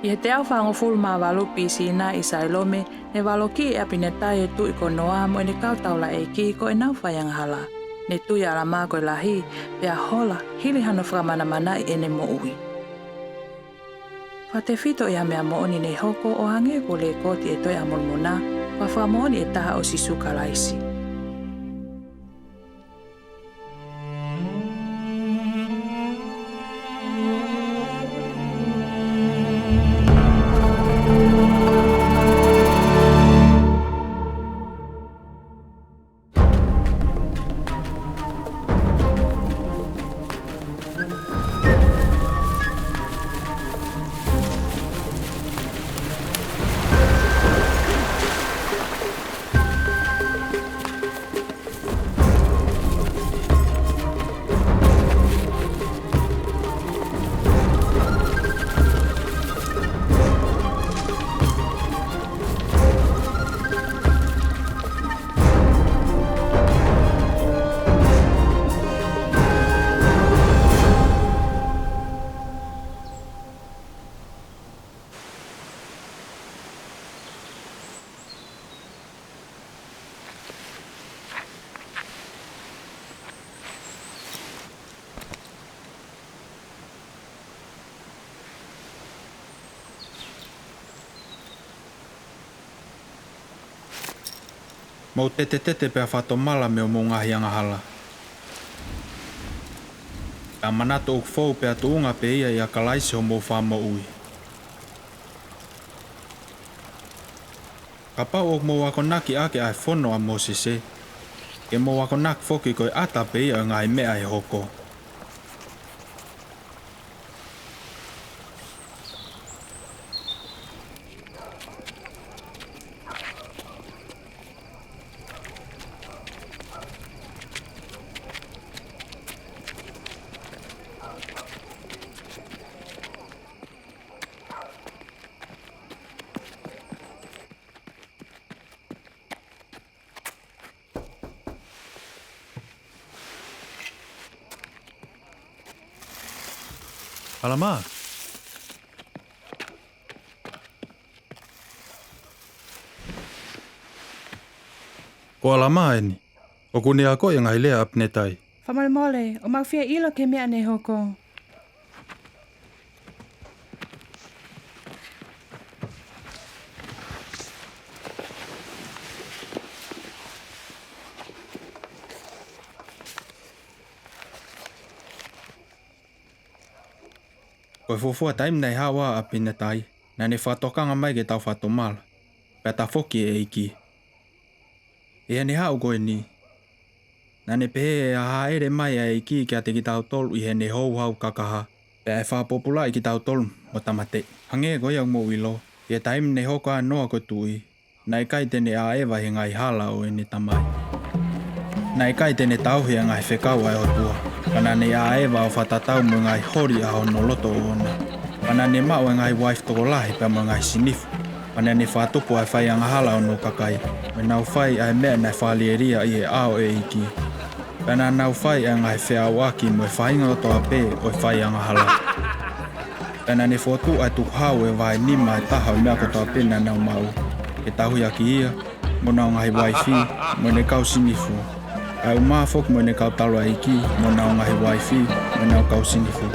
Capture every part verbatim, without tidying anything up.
ʻI he teau fāngofulu mā valu B.C. na ʻi Sailome, ne valokiʻi ʻe ʻApinetai e tuʻi ko Noa mo ʻene kau taulaʻeiki ko ʻenau faiangahala. Ne tui ʻa ʻAlamā ko e lahi, pea hola, hili hano fakamanamanaʻi ʻene moʻui. Fakatefito ʻi ha meʻa moʻoni ne hoko ʻo hangē ko e lekooti ʻi he Tohi ʻa Molomona, ʻoku fakamoʻoni ʻe taha ʻo Sīsū Kalaisi. Mou tetetete pea fakatomala mei hoʻomou ngaahi angahala. Pea manatu ʻoku fou pea tuʻunga pē ia ʻia Kalaisi hoʻomou fakamoʻui. Kapau ʻoku mou akonaki ʻaki ʻa e fono ʻa Mōsese, ke mou akonaki foki ko e ʻata pē ia ʻo e ngaahi meʻa ʻe hoko. ʻAlamā. Ko ʻAlamā eni. ʻOku ne akoʻi e ngaahi lea ʻa ʻApinetai. Fakamolemole, ʻoku mau fie ʻilo ki he meʻa ne hoko. Ko e fuofua taimi naʻe haʻu ai ʻa ʻApinetai, naʻa ne fakatokanga mai ke tau fakatomala, pea tafoki e ʻEiki. ʻI heʻene haʻu ko eni, naʻa ne pehē ʻe hāʻele mai ʻa e ʻEiki kiate kitautolu ʻi heʻene houhau kakaha, pea ʻe fakapōpulaʻi kitautolu mo tāmateʻi. Hangē ko ia ʻoku mou ʻilo, ʻi he taimi ne hoko ai ʻa Noa ko e tuʻi, naʻe ʻikai te ne ʻaʻeva ʻi he ngaahi hala ʻo ʻene tamai. Naʻe ʻikai te ne tauhi ʻa e ngaahi fekau ʻa e ʻOtua, ka naʻa ne ʻaʻeva ʻo fakatatau mo e ngaahi holi ʻa hono loto ʻoʻona. Pea naʻa ne maʻu ʻa e ngaahi uaifi tokolahi pea mo e ngaahi sinifu. Pea naʻa ne fakatupu ʻa e faiangahala ʻo hono kakai, mo ʻenau fai ʻa e meʻa naʻe fakalielia ʻi he ʻao ʻo e ʻEiki. Pea naʻa nau fai ʻa e ngaahi feʻauʻaki mo e faʻahinga kotoa pē ʻo e faiangahala. Pea naʻa ne fokotuʻu ʻa e tukuhau ʻo e vahe nima ʻe taha ʻo e meʻa kotoa pē naʻa nau maʻu, ke tauhi ʻaki ia, mo honau ngaahi uaifi, mo ʻene kau sinifu. ʻA e ʻumaʻā foki mo ʻene kau taulaʻeiki, mo honau ngaahi uaifi, mo ʻenau kau sinifu.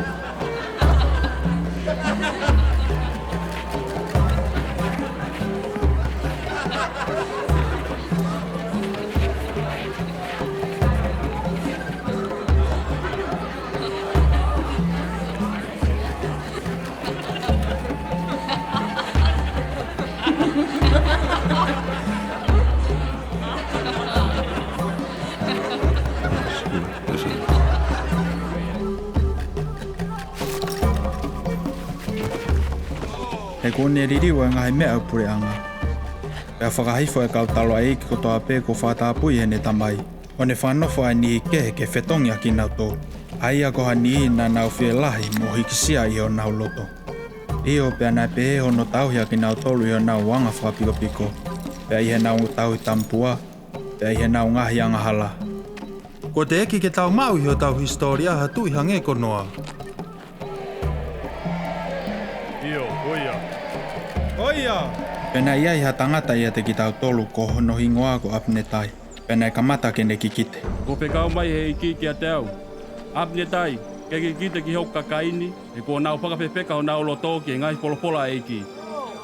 He kuo ne liliu ʻa e ngaahi meʻa ʻo e puleʻanga, pea fakahifo ʻa e kau taulaʻeiki kotoa pē kuo fakatapui ʻe heʻene tamai, ʻo ne fakanofo ʻa e niʻihi kehe ke fetongi ʻa kinautolu, ʻa ia ko ha niʻihi naʻa nau fielahi mo hīkisia ʻi honau loto. ʻIo, pea naʻe pehē hono tauhi ʻa kinautolu ʻi honau anga fakapikopiko, pea ʻi heʻenau tauhi tamapua, pea ʻi heʻenau ngaahi angahala. Kuo teʻeki ke tau maʻu ʻi hotau hisitōlia ha tuʻi hangē ko Noa. ʻIo, ko ia. Ko ia! Pea naʻe ʻi ai ha tangata ʻiate kitautolu ko hono hingoa ko ʻApinetai. Pea naʻe kamata ke ne kikite. Kuo fekau mai ʻe he ʻEiki kiate au, ʻApinetai, ke ke kikite ki hoku kakaí ni, he kuo nau fakafefeka honau lotó ki he ngaahi folofola ʻa e ʻEikí.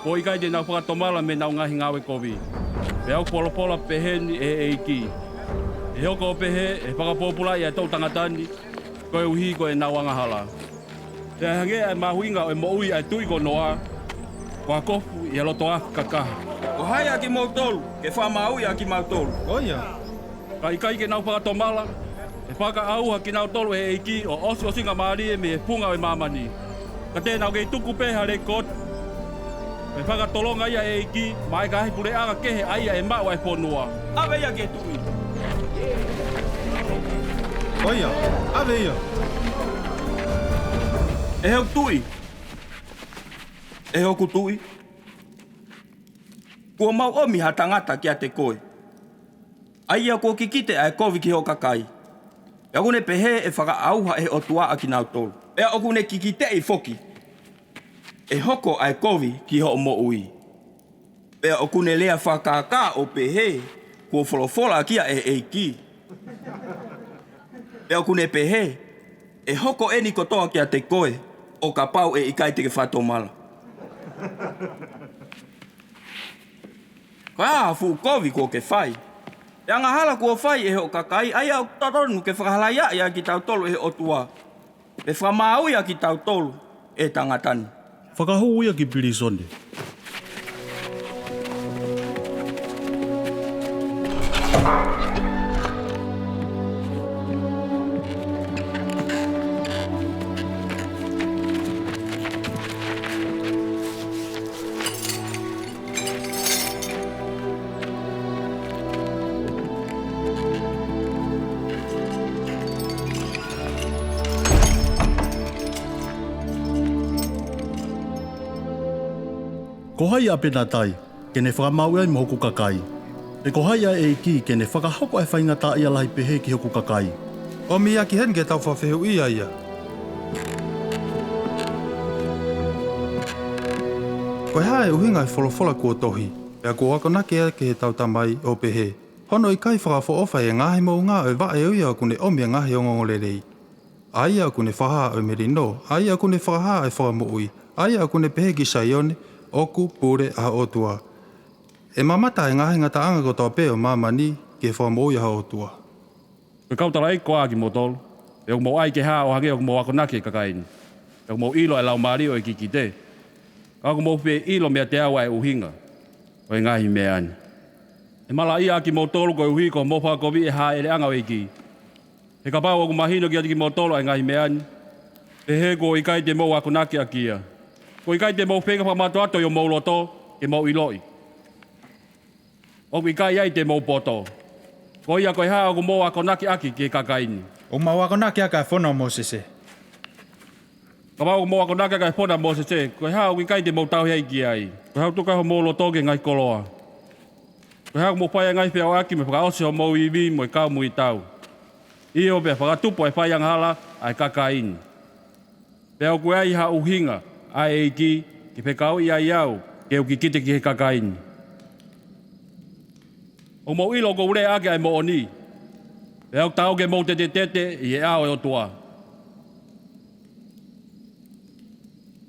Kuo ʻikai te nau fakatomala mei heʻenau ngaahi ngāue koví. Pea ʻoku folofola peheni ʻe he ʻEikí, ʻE hoko ʻo pehē ʻe fakapōpulaʻi ʻa e toʻu tangatá ni, koeʻuhi ko ʻenau angahalá. Pea ʻe hangē ʻa e mahuʻinga ʻo e moʻui ʻa e tuʻi ko Noá, ko ha kofu ʻi ha loto afi kakaha. Ko hai ʻa kimoutolu ke fakamāuʻi ʻa kimautolu? Ko ia. Ka ʻikai ke nau fakatomala, ʻe fakaʻauha kinautolu ʻe he ʻEikí ʻo ʻosiʻosingamālie mei he funga ʻo e māmaní. Ka te nau kei tuku pē ha lekooti, ʻe fakatolonga ia ʻe he ʻEikí maʻá e ngaahi puleʻanga kehe ʻa ia ʻe maʻu ʻa e fonuá. ʻAve ia ki he tuʻi. Ko ia, ʻave ia. ʻE hoku tuʻi, ʻe hoku tuʻi, kuo mau ʻomi ha tangata kiate koe, ʻa ia kuo kikite ʻa e kovi ki hoʻo kakaí. Pea ʻokú ne pehē ʻe fakaʻauha ʻe he ʻOtuá ʻa kinautolu. Pea ʻokú ne kikiteʻi foki ʻe hoko ʻa e kovi ki hoʻo moʻuí. Pea ʻokú ne lea fakakākā ʻo pehē kuo folofola ʻaki ia ʻe he ʻEikí. Pea ʻokú ne pehē ʻe hoko ʻeni kotoa kiate koe ʻo kapau ʻe ʻikai te ke fakatomala. Ko e hā ha fuʻu kovi kuó ke fai? Pe angahala kuo fai ʻe hoʻo kakaí, ʻa ia ʻoku totonu ke fakahalaiaʻi ʻa kitautolu ʻe he ʻOtuá, pe fakamāuʻi ʻa kitautolu ʻe he tangatá ni? Fakahū ia ki pilīsone. Ko hai ʻa ʻApinetai, ke ne fakamāuʻi ai mo hoku kakaí? Pe ko hai ʻa e ʻEikí, ke ne fakahoko ʻa e faingataʻaʻia lahi pehē ki hoku kakaí? ʻOmi ia ki heni ke tau fakafehuʻia ia. Ko e hā e ʻuhinga ʻo e folofola kuo tohí, pea kuo akonaki ʻaki ʻe heʻetau tamaí, ʻo pehē, Hono ʻikai fakaʻofoʻofa ʻi he ngaahi moʻungá ʻo e vaʻe ʻo ia ʻokú ne ʻomi ʻa e ngaahi ongoongoleleí, ʻa ia ʻokú ne fakahā ʻa e melinó, ʻa ia ʻokú ne fakahā ʻa e fakamoʻuí, ʻa ia ʻokú ne pehē ki Saione, ʻOku pule ʻa ho ʻOtuá. ʻE mamata ʻa e ngaahi ngataʻanga kotoa pē ʻo māmaní ki he fakamoʻui ʻa ho ʻOtuá. Ko e kau taulaʻeiki koā ʻa kimoutolu, pea ʻoku mou ʻai ke hā ʻo hangē ʻoku mou akonaki ʻa e kakaí ni? Pea ʻoku mou ʻilo ʻa e laumālie ʻo e kikité, ka ʻoku mou fie ʻilo meiate au ʻa e ʻuhinga ʻo e ngaahi meʻá ni. ʻE malaʻia ʻa kimoutolu koeʻuhi ko hoʻomou fakakoviʻi ʻa e hāʻeleʻanga ʻo e ʻEikí. He kapau ʻoku mahino kiate kimoutolu ʻa e ngaahi meʻá ni, pehē kuo ʻikai te mou akonaki ʻaki ia. Kuo ʻikai te mou feinga fakamātoato ʻi homou lotó ke mou ʻiloʻi. ʻOku ʻikai ai te mou potó. Ko ia, ko e hā ʻoku mou akonaki ʻaki ki he kakaí ni? ʻOku mau akonaki ʻaki ʻa e fono ʻa Mōsesé. Kapau ʻoku mou akonaki ʻaki ʻa e fono ʻa Mōsesé, ko e hā ʻoku ʻikai te mou tauhi ai ki ai? Ko e hā ʻoku tuku ai homou lotó ki he ngaahi koloá? Ko e hā ʻoku mou fai ʻa e ngaahi feʻauʻaki mo e fakaʻosi homou iví mo e kau muitau, ʻio, pea fakatupu ʻa e fai angahala ʻa e kakaí ni? Pea ʻoku ʻi ai ha ʻuhinga ʻa e ʻEikí ke fekauʻi ai au ke u kikite ki he kakaí ni? ʻOku mou ʻilo ʻoku ou lea ʻaki ʻa e moʻoní, pea ʻoku taau ke mou tetetete ʻi he ʻao ʻo e ʻOtuá.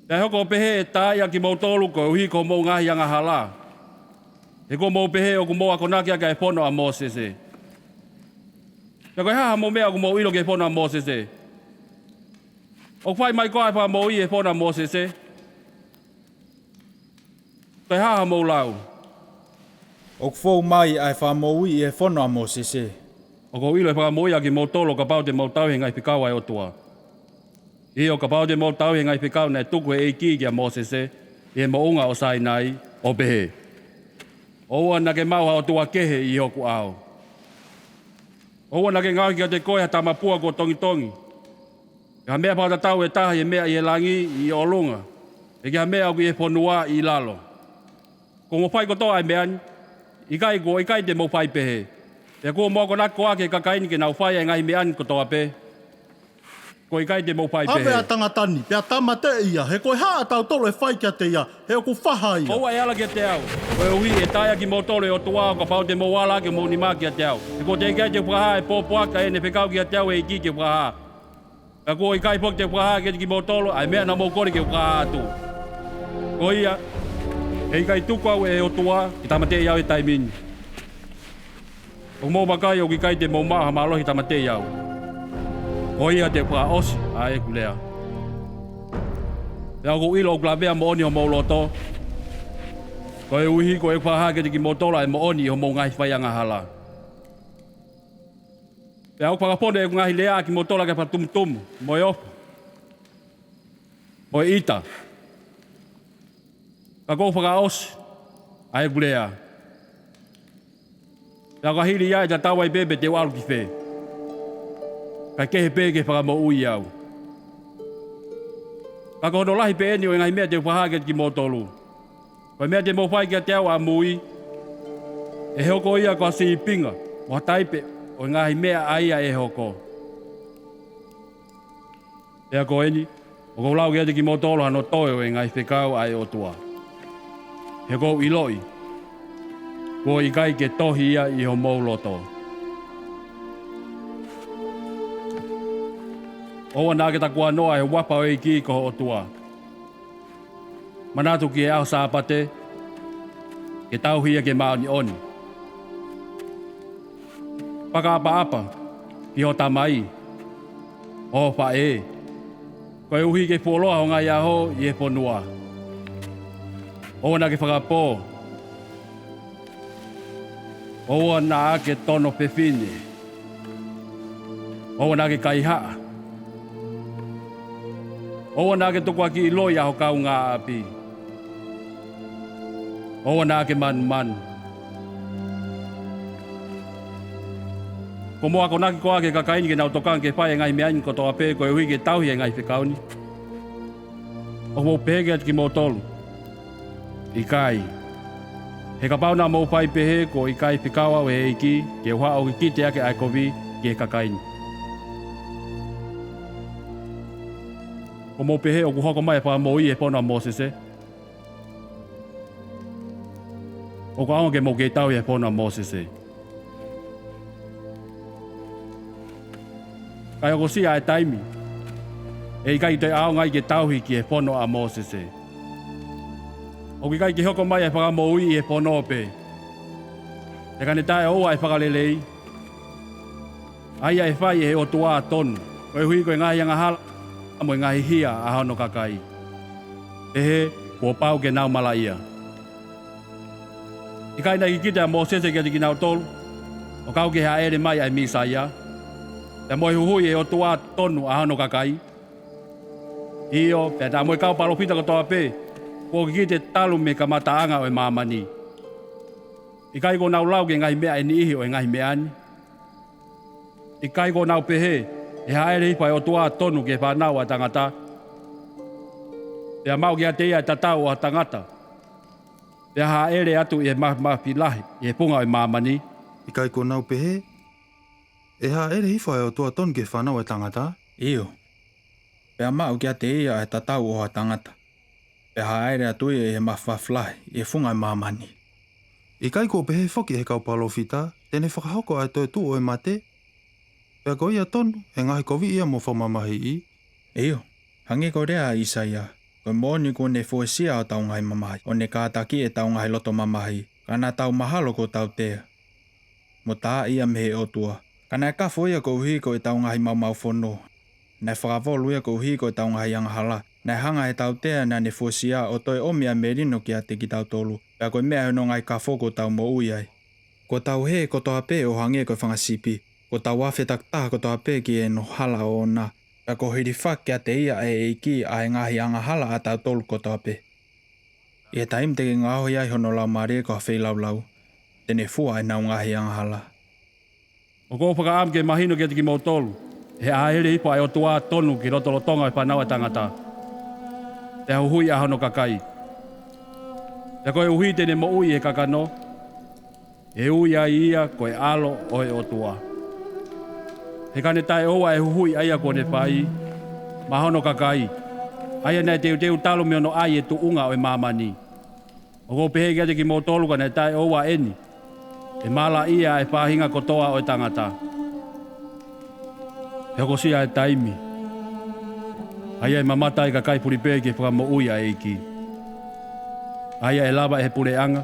Pea ʻe hoko ʻo pehē ʻe taaʻi ʻa kimoutolu koeʻuhi ko hoʻomou ngaahi angahalá, he kuo mou pehē ʻoku mou akonaki ʻaki ʻa e fono ʻa Mōsesé. Pea ko e hā haʻamou meʻa ʻoku mou ʻilo ki he fono ʻa Mōsesé? ʻOku fai mai koā ʻa e fakamoʻuí ʻi he fono ʻa Mōsesé? Ko e hā haʻamou lau? ʻOku fou mai ʻa e fakamoʻuí ʻi he fono ʻa Mōsesé. ʻOku ou ʻilo ʻe fakamoʻui ʻa kimoutolu ʻo kapau te mou tauhi ʻa e ngaahi fekau ʻa e ʻOtuá. ʻIo, kapau te mou tauhi ʻa e ngaahi fekau naʻe tuku ʻe he ʻEikí kia Mōsese ʻi he moʻunga ʻo Sainaí, ʻo pehē, ʻOua naʻá ke maʻu ha ʻotua kehe ʻi hoku ʻaó. ʻOua naʻá ke ngaohi kiate koe ha tamapua kuo tongitongi, pe ha meʻa fakatatau ʻe taha ʻi he meʻa ʻi he langí ʻi ʻolunga, pe ki ha meʻa ʻoku ʻi he fonuá ʻi lalo. Kuo mo fai kotoa ʻa e meʻá ni? ʻIkai, kuo ʻikai te mou fai pehē. Pea kuo mo akonaki koā ki he kakaí ni ke nau fai ʻa e ngaahi meʻá ni kotoa pē? Ko e ʻikai te mou fai pehē, ʻave ʻa e tangata ni, pea tāmateʻi ia, he ko e hā ʻatautolu ʻe fai kiate ia, he ʻoku faha ia. ʻOua ʻe ala kiate au, koeʻuhi ʻe taaʻi ʻa kimoutolu ʻe he ʻOtua, ʻo kapau te mou ala ʻaki homou nima kiate au. He kuo teʻeki ai te u fakahā ʻa e pōpoaki ʻa ia naʻe fekau kiate au ʻe he ʻEiki ke u fakahā. Pea kuo ʻikai foki te u fakahā kiate kimoutolu ʻa e meʻa naʻa mou kole ke u fakahā atu. Ko ia, ʻe ʻikai tuku au ʻe he ʻOtua ke tāmateʻi au he taimi ni. ʻOku mou vakai ʻoku ʻikai te mou maʻu ha mālohi ke tāmateʻi au. Ko ia te u fakaʻosi ʻa ʻeku lea. Pea ʻoku ou ʻilo ʻoku lavea moʻoni homou loto, koeʻuhi ko ʻeku fakahā kiate kimoutolu ʻa e moʻoni ʻi hoʻomou ngaahi fai angahala. Pea ʻoku fakafonu ʻeku ngaahi lea ʻa kimoutolu ʻaki ʻa e fakatumutumu, mo e ofo, mo e ʻita. Ka ʻoku ou fakaʻosi ʻa ʻeku lea. Pea ʻo ka hili ia ʻe tatau ai pē pe te u ʻalu ki fē, kae kehe pē ke fakamoʻui au. Ka ko hono lahi pē eni ʻo e ngaahi meʻa te u fakahā kiate kimoutolu. Ko e meʻa te mou fai kiate au ʻamui, ʻe hoko ia ko ha sīpinga, mo ha taipe ʻo e ngaahi meʻa ʻa ia ʻe hoko. Pea ko eni, ʻoku ou lau kiate kimoutolu hano toe ʻo e ngaahi fekau ʻa e ʻOtua. He ʻoku ou ʻiloʻi, kuo ʻikai ke tohi ia ʻi homou loto. ʻOua naʻa ke takuanoa ʻa e huafa ʻo e ʻEiki ko ho ʻOtua. Manatu ki he ʻaho Sāpate, ke tauhi ia ke māʻoniʻoni. Fakaʻapaʻapa ki ho tamai, mo ho faʻē, koeʻuhi ke fuoloa ho ngaahi ʻaho ʻi he fonua. ʻOua naʻa ke fakapō. ʻOua naʻa ke tono fefine. ʻOua naʻa ke kaihaʻa. ʻOua naʻa ke tukuakiʻi loi ʻa ho kaungāʻapi. ʻOua naʻa ke manumanu. Kuo mou akonaki koā ki he kakai ni ke nau tokanga ke fai ʻa e ngaahi meʻa ni kotoa pē koeʻuhi ke tauhi ʻa e ngaahi fekau ni? ʻOku ou pehē kiate kimoutolu, ʻikai. He kapau naʻa mou fai pehē, kuo ʻikai fekau au ʻe he ʻEiki ke u haʻu ʻo kikite ʻaki ʻa e kovi ki he kakai ni. ʻOku mou pehē ʻoku hoko mai ʻa e fakamoʻui ʻi he fono ʻa Mōsese? ʻOku ʻaonga ke mou kei tauhi ʻa e fono ʻa Mōsese. Ka ʻi he hokosia ʻa e taimi, ʻe ʻikai toe ʻaonga ai ke tauhi ki he fono ʻa Mōsese. ʻOku ʻikai ke hoko mai ʻa e fakamoʻui ʻi he fono pē, pea ka ne taʻeʻoua ʻa e fakalelei, ʻa ia ʻe fai ʻe he ʻOtua tonu, koeʻuhi ko e ngaahi angahala mo e ngaahi hia ʻa hono kakai. Pehē, kuo pau ke nau malaʻia. ʻIkai naʻe kikite ʻa Mōsese kiate kinautolu, ʻo kau ki he hāʻele mai ʻa e Mīsaia, pea mo e huhuʻi ʻe he ʻOtua tonu ʻa hono kakai? ʻIo, pea naʻa mo e kau palōfita kotoa pē kuo kikite talu mei he kamataʻanga ʻo e māmani. ʻIkai kuo nau lau ki he ngaahi meʻa ʻe niʻihi ʻo e ngaahi meʻa ni? ʻIkai kuo nau pehē, ʻe hāʻele hifo ʻa e ʻOtua tonu ki he fānau ʻa e tangata, pea maʻu kiate ia ʻa e tatau ʻo ha tangata, pea hāʻele atu ʻi he māfimafi lahi ʻi he funga ʻo e māmani? ʻIkai kuo nau pehē, ʻe hāʻele hifo ʻa e ʻOtua tonu ki he fānau ʻa e tangata? ʻIo, pea maʻu kiate ia ʻa e tatau ʻo ha tangata, pea hāʻele atu ia ʻi he māfimafi lahi ʻi he funga ʻo e māmani. ʻIkai kuo pehē foki ʻe he kau palōfita, te ne fakahoko ʻa e toetuʻu ʻo e mate, pea ko ia tonu, ʻe ngaohikoviʻi ia mo fakamamahiʻi? ʻIo, hangē ko e lea ʻa ʻĪsaia: Ko e moʻoni kuo ne fuesia hotau ngaahi mamahi, ʻo ne kātakiʻi ʻetau ngaahi loto mamahi, ka naʻa tau mahalo kuo tautea, mo taaʻi ia mei he ʻOtua. Ka naʻe kafo ia koeʻuhi ko ʻetau ngaahi maumaufono, naʻe fakavolu ia koeʻuhi ko ʻetau ngaahi angahala. Naʻe hanga ʻe he tautea naʻa ne fuesia ʻo toe ʻomi ʻa e melino kiate kitautolu, pea ko e meʻa ʻi hono ngaahi kafo kuo tau moʻui ai. Kuo tau hē kotoa pē ʻo hangē ko e fanga sipi. Kuo tau afe takitaha kotoa pē ki heʻene hala ʻoʻona. Pea kuo hilifaki kiate ia ʻe he ʻEiki ʻa e ngaahi angahala ʻatautolu kotoa pē. ʻI he taimi te ke ngaohi ai hono laumālie ko ha feilaulau, te ne fua ʻenau ngaahi angahala. ʻOku ou fakaʻamu ke mahino kiate kimoutolu, ʻe hāʻele hifo ʻa e ʻOtua tonu ki he lotolotonga ʻo e fānau ʻa e tangata, pea huhuʻi ʻa hono kakai. Pea koeʻuhi te ne moʻui ʻi he kakano, ʻe ui ai ia ko e ʻAlo ʻo e ʻOtua. He ka ne taʻeʻoua ʻa e huhuʻi ʻa ia kuo ne fai, maʻa hono kakaí, ʻa ia naʻe teuteu talu mei hono ʻai e tuʻunga ʻo e māmaní. ʻOku ou pehē kiate kimoutolu, ka naʻe taʻeʻoua ʻeni, ʻe malaʻia ʻa e faʻahinga kotoa ʻo e tangatá. ʻE hokosia ʻa e taimi, ʻa ia ʻe mamata ai e kakai fulipē ki he fakamoʻui ʻa e ʻEikí, ʻa ia ʻe lava ʻe he puleʻanga,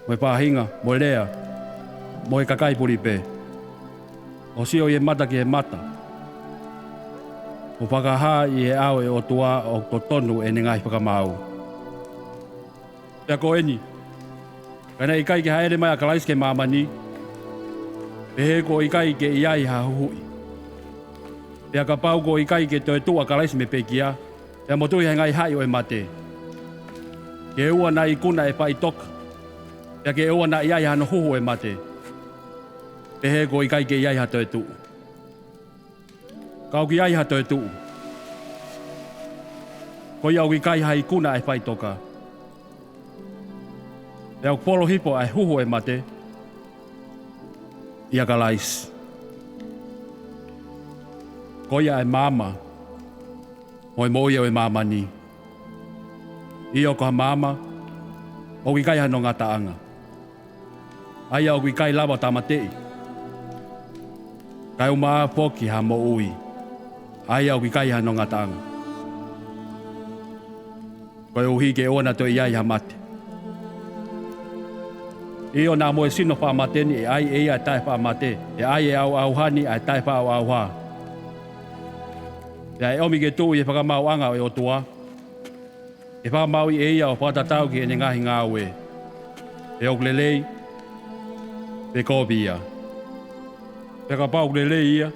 mo e faʻahinga, mo e lea, mo e kakai fulipē, ʻo sio ʻi he mata ki he mata, ʻo fakahā ʻi he ʻao ʻo e ʻOtuá ʻoku totonu ʻene ngaahi fakamāú. Pea ko ʻeni, ka naʻe ʻikai ke hāʻele mai ʻa Kalaisi ki he māmaní, pehē kuo ʻikai ke ʻi ai ha huhuʻi. Pea kapau kuo ʻikai ke toe tuʻu ʻa Kalaisi mei he pekiá, pea motuhi ʻi he ngaahi haʻi ʻo e maté, ke ʻoua naʻa ikuna ʻa e faʻitoka, pea ke ʻoua naʻa ʻi ai hano huhu ʻo e maté, pehē kuo ʻikai ke ʻi ai ha toetuʻu. Ka ʻoku ʻi ai ha toetuʻu, ko ia ʻoku ʻikai ha ikuna ʻa e faʻitoká, pea ʻoku folo hifo ʻa e huhu ʻo e maté ʻia Kalaisi. Ko ia ʻa e maama mo e moʻui ʻo e māmaní. ʻIo, ko ha maama ʻoku ʻikai hano ngataʻanga, ʻa ia ʻoku ʻikai lava ʻo tāmateʻi, kae ʻumaʻā foki ha moʻui, ʻa ia ʻoku ʻikai hano ngataʻanga, koeʻuhi ke ʻoua naʻa toe ʻi ai ha mate. ʻIo, naʻa mo e sino faʻa maté ni ʻe ʻai ʻe ia ʻa e taʻefaʻamaté, pea ʻai ʻe he ʻauʻauhá ni ʻa e taʻefaʻaʻauʻauhá, pea ʻe ʻomi ke tuʻu ʻi he fakamaauʻanga ʻo e ʻOtuá, ke fakamāuʻi ʻe ia ʻo fakatatau ki heʻene ngaahi ngāué, pe ʻoku lelei, pe kovi ia. Pea kapau ʻoku lelei ia,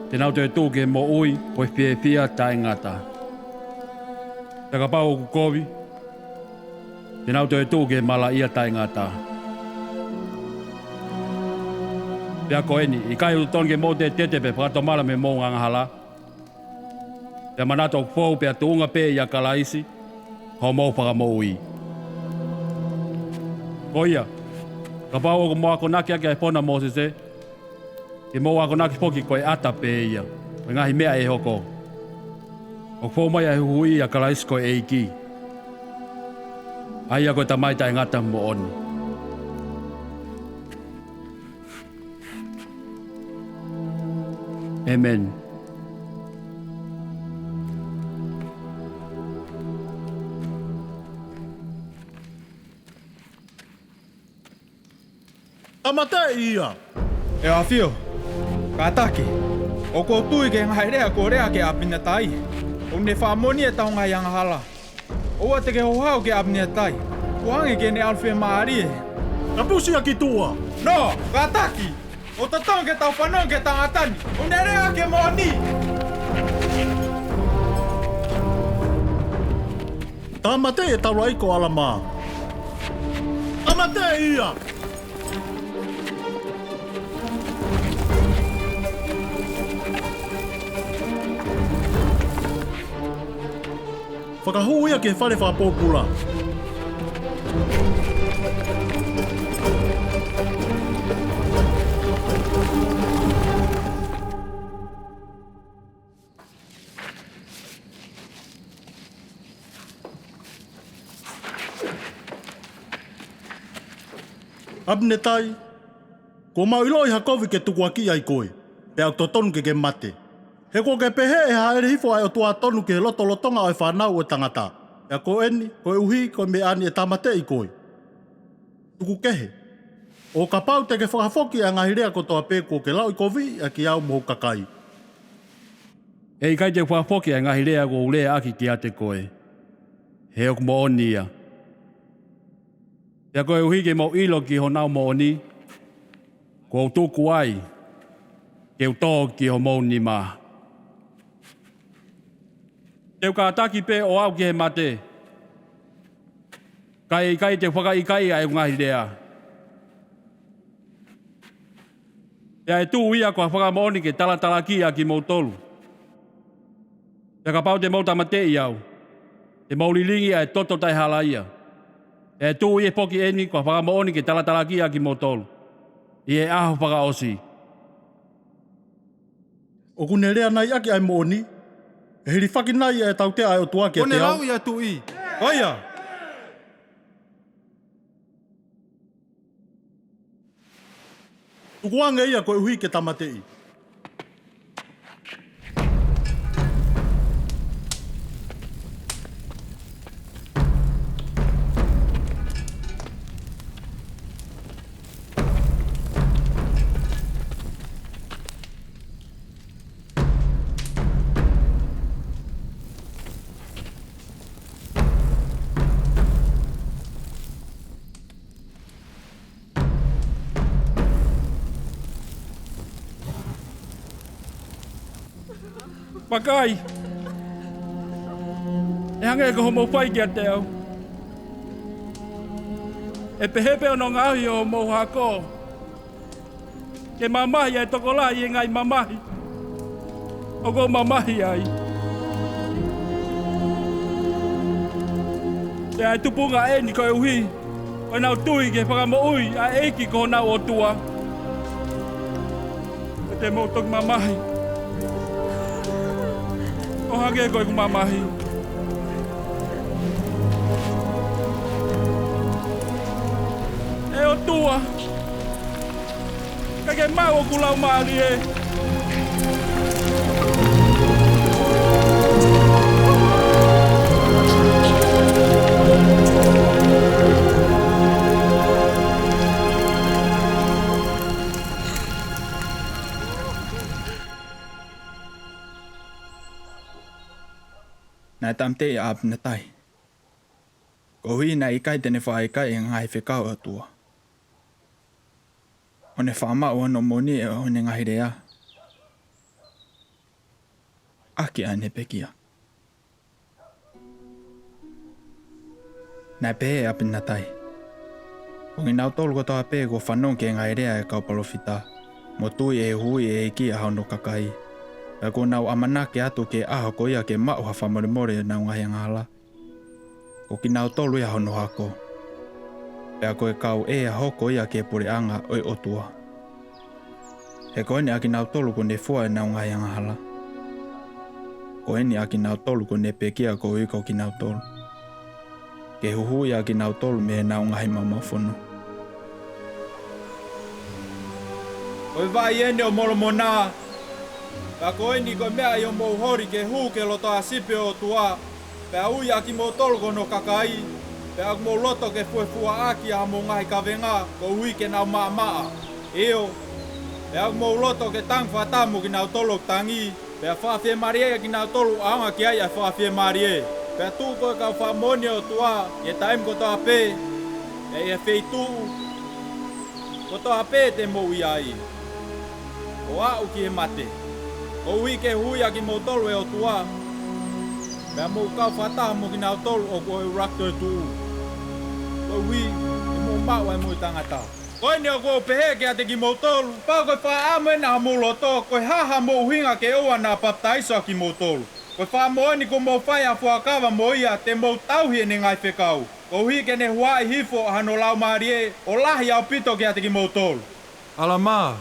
te nau toe tuʻu ki he moʻui mo e fiefia taʻengata. Pea kapau ʻoku kovi, te nau toe tuʻu ki he malaʻia taʻengatá. Pea ko ʻeni, ʻikai ʻoku totonu ke mou tetetete pe fakatomala mei hoʻomou angahalá, pea manatu ʻoku fou pea tuʻunga pē ʻia Kalaisi ko homou Fakamoʻuí. Ko ia, kapau ʻoku mou akonaki ʻaki ʻa e fono ʻa Mōsesé, ke mou akonaki foki ko e ʻata pē ia ʻo e ngaahi meʻa ʻe hokó, ʻoku fou mai ʻa e huhuʻí ʻia Kalaisi ko e ʻEikí, ʻa ia ko e Tamai Taʻengata moʻoní. ʻĒmeni. Tāmateʻi ia! ʻE ʻAfio, kātaki, ʻoku ou tui ki he ngaahi lea kuo lea ʻaki ʻe ʻApinetaí, ʻo ne fakamoʻoni ʻetau ngaahi angahalá. ʻOua te ke houhau kia ʻApinetaí, ʻo hangē ke ne ʻalu fiemālie. Kapusi ia ki tuʻa! No, kātaki! ʻOku totonu ke tau fanongo ki he tangatá ni, ʻo ne lea ʻaki e moʻoní. Tāmateʻi e taulaʻeiki ko ʻAlamā. Tāmateʻi ia! Fakahū ia ki he fale fakapōpulá. ʻApinetai, kuo mau ʻiloʻi ha kovi ke tukuakiʻi ai koe, pea ʻoku totonu ke ke mate. He kuo ke pehē ʻe hāʻele hifo ʻa e ʻOtuá tonu ki he lotolotonga ʻo e fānau ʻo e tangatá. Pea ko ʻeni, koeʻuhi ko e meʻá ni ʻe tāmateʻi koe. Tuku kehe, ʻo kapau te ke fakafoki ʻa e ngaahi lea kotoa pē kuo ke lauʻikoviʻi ʻaki au mo hoku kakaí. ʻE ʻikai te u fakafoki ʻa e ngaahi lea kuó u lea ʻaki kiate koé, he ʻoku moʻoni ia. Pea koeʻuhi ke mou ʻilo ki honau moʻoní, kuó u tuku ai ke u tō ki homou nimá. Te u kātaki pē ʻo aʻu ki he maté, ka ʻe ʻikai te u fakaʻikaiʻi ʻa ʻeku ngaahi leá. Pea ʻe tuʻu ia ko ha fakamoʻoni ke talatalaakiʻi ʻa kimoutolu. Pea kapau te mou tāmateʻi au, te mou lilingi ʻa e toto taʻehalaia. Pea ʻe tuʻu ia foki ʻeni ko ha fakamoʻoni ke talatalaakiʻi ʻa kimoutolu ʻi he ʻaho fakaʻosí. ʻOkú ne lea nai ʻaki ʻa e moʻoní? ʻE hilifaki nai ʻa e tautea ʻa e ʻOtua kiate au? Ko ia. Tukuange ia koeʻuhi ke tāmateʻi. Vakai, ʻe hangē ko hoʻomou fai kiate au, ʻe pehē pē hono ngaohi ʻo homou hako ke mamahi ʻa e tokolahi ʻi he ngaahi mamahi ʻoku ou mamahi ai. Pea ʻe tupunga eni koeʻuhi ko ʻenau tui ki he fakamoʻui ʻa e ʻEiki ko honau ʻOtua. Pea te mou toki mamahi ʻo hangē ko ʻeku mamahi. ʻE ʻOtua, ka ke maʻu hoku laumālie. Naʻe tāmateʻi ʻa ʻApinetai, koeʻuhi naʻe ʻikai te ne fakaʻikaiʻi e ngaahi fekau ʻa e ʻOtua, ʻo ne faʻa maʻu hono moʻoni ʻo ʻene ngaahi lea ʻaki ʻa ʻene pekia. Naʻe pehē ʻe ʻApinetai, ko kinautolu kotoa pē kuo fanongo ki he ngaahi lea ʻa e kau palōfita, mo tui ʻi he huhuʻi ʻe he ʻEiki ʻa hono kakai, pea kuo nau ʻamanaki atu ki he ʻaho ko ia ke maʻu ha fakamolemole ʻo ʻenau ngaahi angahala, ko kinautolu ia hono hako, pea ko e kau ʻea hoko ia ki he puleʻanga ʻo e ʻOtua. He ko eni ʻa kinautolu kuo ne fua ʻenau ngaahi angahala, ko eni ʻa kinautolu kuo ne pekia koeʻuhi ko kinautolu, ke huhuʻi ʻa kinautolu mei heʻenau ngaahi maumau fonu. Ko e vai eni ʻo Molomona, pea ko eni ko e meʻa ʻi hoʻomou holi ke hū ki he lotoʻā sipi ʻo e ʻOtua, pea ui ʻa kimoutolu ko hono kakai, pea ʻoku mou loto ke fuefuaʻaki ʻa hoʻomou ngaahi kavenga koeʻuhi ke nau maʻamaʻa. ʻIo, pea ʻoku mou loto ke tangi fakataha mo kinautolu ʻoku tangi, pea fakafiemālieʻi ʻa kinautolu ʻoku ʻaonga ki ai ʻa e fakafiemālie. Pea tuku ko e kau fakamoʻoni ʻo e ʻOtua ʻi he taimi kotoa pē, pea ʻi he feituʻu kotoa pē te mou ʻi ai, ʻo aʻu ki he mate, koeʻuhi ke huhuʻi ʻa kimoutolu ʻe he ʻOtua, pea mou kau fakataha mo kinautolu ʻoku ʻi he ʻuluaki toetuʻu, koeʻuhi ke mou maʻu ʻa e moʻui taʻengata. Ko eni ʻoku ou pehē kiate kimoutolu, kapau ko e fakaʻamu eni ʻa homou loto, ko e hā haʻamou ʻuhinga ke ʻoua naʻa papitaiso ʻa kimoutolu? Ko e fakamoʻoni kuo mou fai ha fuakava mo ia te mou tauhi ʻene ngaahi fekau, koeʻuhi ke ne huaʻi hifo ʻa hono Laumālie ʻo lahi ʻaupito kiate kimoutolu. ʻAlamā,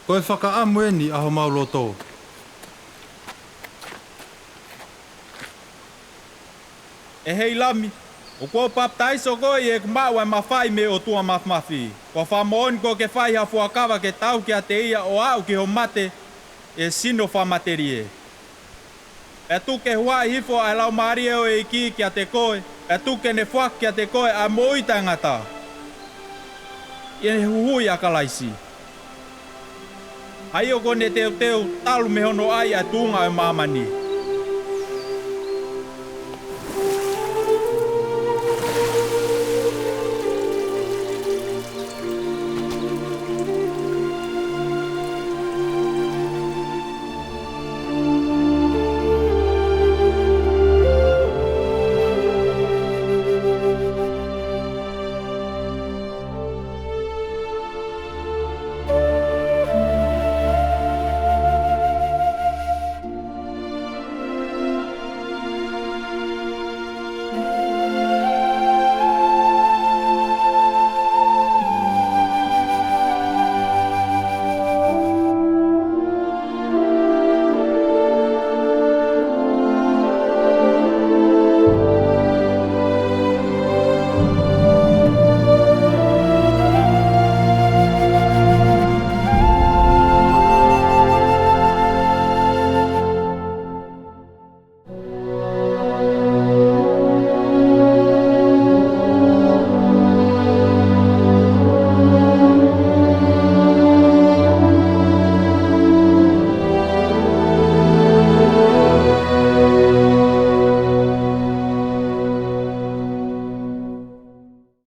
ko e fakaʻamu eni ʻa homau loto. ʻE Heilami, ʻoku ou papitaiso koe ʻi heʻeku maʻu ʻa e mafai mei he ʻOtua Māfimafi. Ko e fakamoʻoni kuo ke fai ha fuakava ke tauhi kiate ia ʻo aʻu ki hoʻo mate ʻi he sino fakamatelie. Pea tuku ke huaʻi hifo ʻa e Laumālie ʻo e ʻEiki kiate koe, pea tuku ke ne foaki kiate koe ʻa e moʻui taʻengata ʻi he huhuʻi ʻa Kalaisi, ʻa ia kuo ne teuteu talu mei hono ʻai ʻa e tuʻunga ʻo e māmani.